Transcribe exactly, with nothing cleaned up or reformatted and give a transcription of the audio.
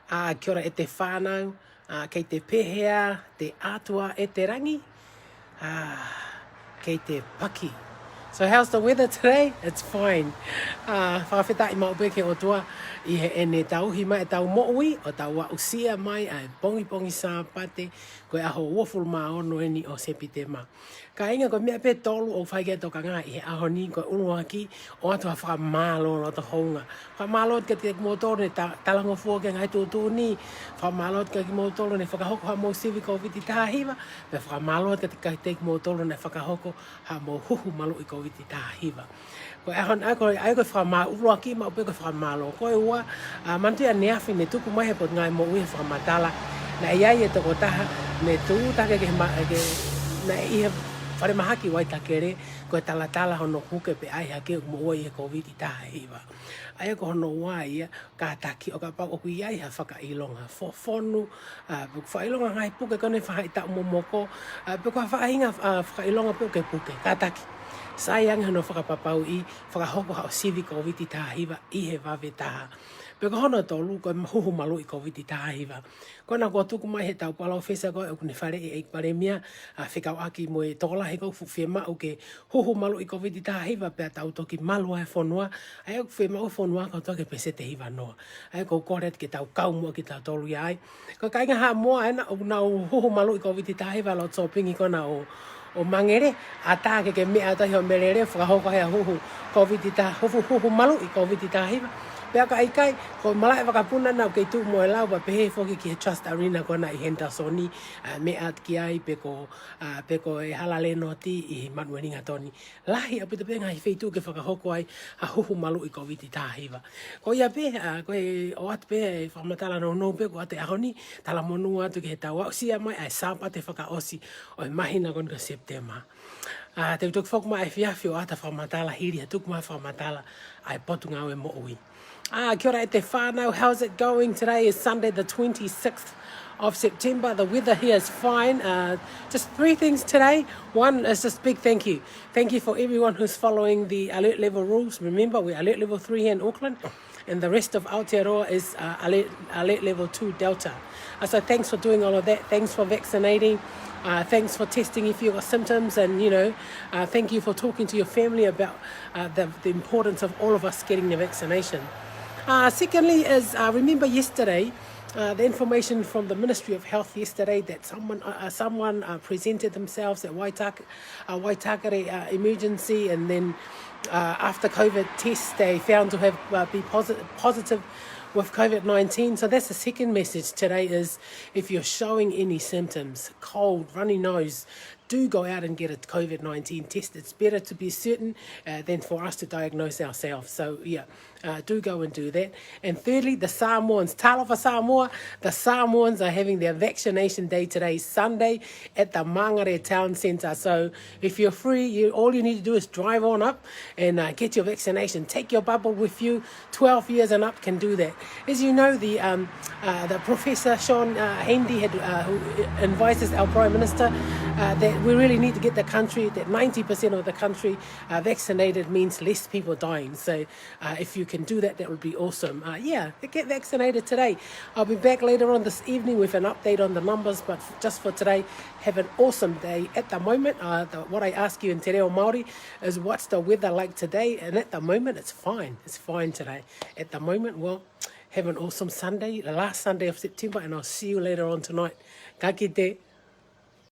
ʻA, kia ora e te fānau, ʻa, kei te pehē ā te ʻAtua ʻe te langi, ʻa, kei te paki. So how's the weather today? It's fine. ʻA, fakafetaʻi maʻu pē ki he ʻOtua ʻi heʻene tauhi mai ʻetau moʻui ʻo tau aʻusia mai ʻa e pongipongi Sāpate, ko e ʻaho uofulu mā ono eni ʻo Sepitema. Kāinga, ko e meʻa pē ʻe tolu ʻoku fai ki ai e tokanga ʻi he ʻaho ni. Ko e ʻuluaki, ʻoatu ha fakamālō loto hounga. Fakamālō atu kiate kimoutolu ne ta-, talangofua ki he ngaahi tuʻutuʻuni. Fakamālō atu kiate kimoutolu ne fakahoko haʻamou sivi Kōviti taha hiva. Pea fakamālō atu kiate kimoutolu ne fakahoko haʻamou huhu maluʻi Kōviti taha hiva. Ko e ʻaho ni, ʻa ia ko e, ʻa ia ko e fakamā-, ʻuluaki maʻu pē ko e fakamālō. Ko e ua, ʻa, manatuʻi ʻaneafi ne tuku mai he Potungāue Moʻui ha fakamatala. Naʻe ʻi ai e tokotaha ne tūʻuta hake ki he ma-, ke, naʻe ʻi he falemahaki Waitakere, ko e talatala hono puke pe ʻai hake ʻoku moʻua ʻi he Kōviti taha hiva. ʻA ia ko hono ua ia, kātaki ʻo kapau ʻoku ʻi ai ha fakaʻilonga fofonu, ʻa, pe ʻoku fakaʻilonga ngaahi puke ko eni faʻahitaʻu momoko, ʻa, pe ko ha faʻahinga, ʻa, fakaʻilonga pe ʻoku ke puke, kātaki. Sai ange hono fakapapauʻi, fakahoko haʻo sivi Kōviti taha hiva ʻi he vave taha. Pea ko hono tolu, ko e huhu maluʻi Kōviti taha hiva. Ko ena kuo tuku mai he tau palōfesa ko ē ʻoku ne faleʻi ʻEiki Palēmia, ʻa, fekauʻaki mo e tokolahi ko ē ʻoku fuʻu fiemaʻu ke huhu maluʻi Kōviti taha hiva pea tau toki malu ai e fonua, ʻa ia ʻoku fiemaʻu e fonua kotoa ke peseti hiva noa. ʻA ia ʻoku ou kole atu ke tau kau muʻa kitautolu ia ai. Ko e kāinga Haʻamoa ena ʻoku nau huhu maluʻi Kōviti taha hiva ʻi loto sōpingi ko ena ʻo, ʻo Mangere, ʻatā ke ke meʻa atu ai hoʻo melele, fakahoko ai e huhu Kōviti taha, huhu, huhu maluʻi Kōviti taha hiva. Pea ka ʻikai, ko e malaʻe vakapuna ena ʻoku kei tuʻu mo e lau, pea pehē foki ki he Trust Arena ko ena ʻi Henderson, ʻa, meʻa atu ki ai pe ko, ʻa, pe ko e Hala Lēnoti ʻi Manuelingatoni. Lahi ʻaupito pē ngaahi feituʻu ke fakahoko ai ha huhu maluʻi Kōviti taha hiva. Ko ia pē, ʻa, ko e ʻoatu pē e fakamatala nounou pē ko ʻete ʻaho ni, talamonū atu ki he tau aʻusia mai ʻa e Sāpate fakaʻosi ʻo e māhina ko eni ko Sepitema. ʻA, te u toki foki mai efiafi ʻo ʻoatu ha fakamatala hili ha tuku mai e fakamatala ʻa e Potungāue Moʻui. Ah, kia ora e te whānau. How's it going? Today is Sunday, the twenty-sixth of September. The weather here is fine. Uh, just three things today. One is just big thank you. Thank you for everyone who's following the alert level rules. Remember, we're alert level three here in Auckland, and the rest of Aotearoa is, uh, alert, alert level two Delta. Uh, so thanks for doing all of that. Thanks for vaccinating. Uh, thanks for testing if you've got symptoms, and, you know, uh, thank you for talking to your family about, uh, the, the importance of all of us getting the vaccination. Uh, secondly is, uh, remember yesterday, uh, the information from the Ministry of Health yesterday that someone, uh, uh, someone, uh, presented themselves at Waitaka, uh, Waitakere, uh, emergency, and then, uh, after COVID test, they found to have, uh, be posi-, positive with COVID nineteen. So that's the second message today is, if you're showing any symptoms, cold, runny nose, do go out and get a COVID nineteen test. It's better to be certain, uh, than for us to diagnose ourselves. So, yeah, uh, do go and do that. And thirdly, the Samoans, talofa Samoa, the Samoans are having their vaccination day today, Sunday, at the Māngere Town Centre. So if you're free, you, all you need to do is drive on up and, uh, get your vaccination. Take your bubble with you. Twelve years and up can do that. As you know, the, um, uh, the Professor Sean, uh, Handy had, uh, who advises our Prime Minister, uh, that we really need to get the country, that ninety percent of the country, uh, vaccinated means less people dying. So, uh, if you can do that, that would be awesome. Uh, yeah, get vaccinated today. I'll be back later on this evening with an update on the numbers, but f-, just for today, have an awesome day. At the moment, uh, the, what I ask you in Te Reo Māori is, what's the weather like today? And at the moment, it's fine. It's fine today. At the moment, well, have an awesome Sunday, the last Sunday of September, and I'll see you later on tonight. Ka kite.